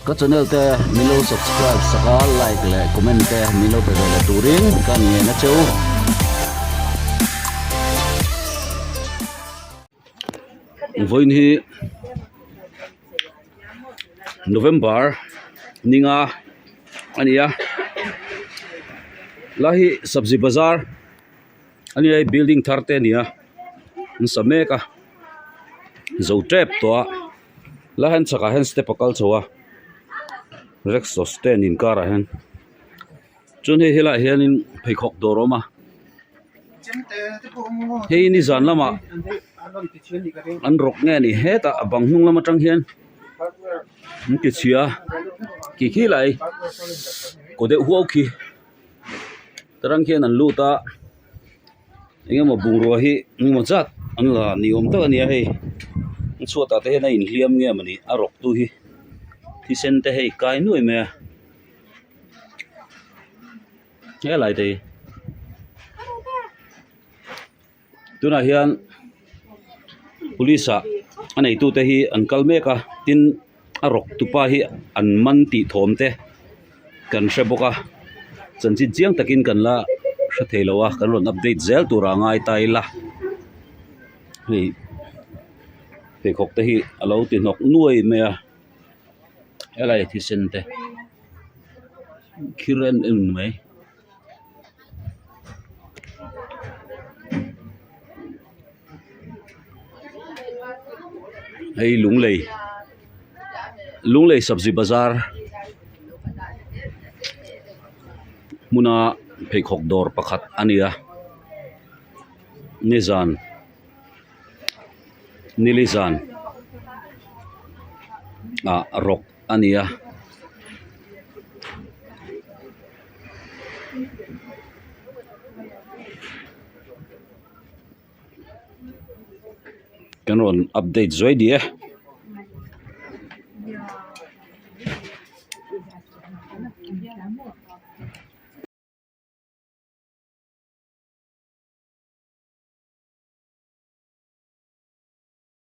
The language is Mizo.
Ka channel te min lo subscribe sak a, like leh comment te min lo pe ve leh turin ka ngen a cheu. Vawiin hi November ninga a ni a, lai hi sabzi bazar a ni a hei building thar te a ni a an sa mek a zo tep tawh a lai hian chhakah hian step a kal chho a rickshaw stand inkarah hian chuan hei helaiah hianin pheikhawk dawr a awm a hei nizan lamah an rawk nge ni hetah a bang hnung lam atang hian an ti chhia khi khi lai kaw deuh huau khi tarang khian an lut a engemaw bungrua hi engemaw zat an la ni awm tak a ni a hei a chhuatah te hian a inhliam nge mawni a rawk tu hi thisen te hei kai nuai mai a. Helai te hi tunah hian police ah a neitu te hi an kal mek a tin a rawk tupa hi an man tih thawm te kan hre bawk a chanchin chiang takin kan la hre thei lo a kan rawn update zel tur ah ngai ta ila hei pheikhawk te hi a lo ti hnawk nuai mai a helai thisen te. Khir em em mai. Hei Lunglei Lunglei sabzi bazar hmuna pheikhawk dawr pakhat a ni a nizan nilizan ah rawk a ni a. Kan rawn update zuai di e.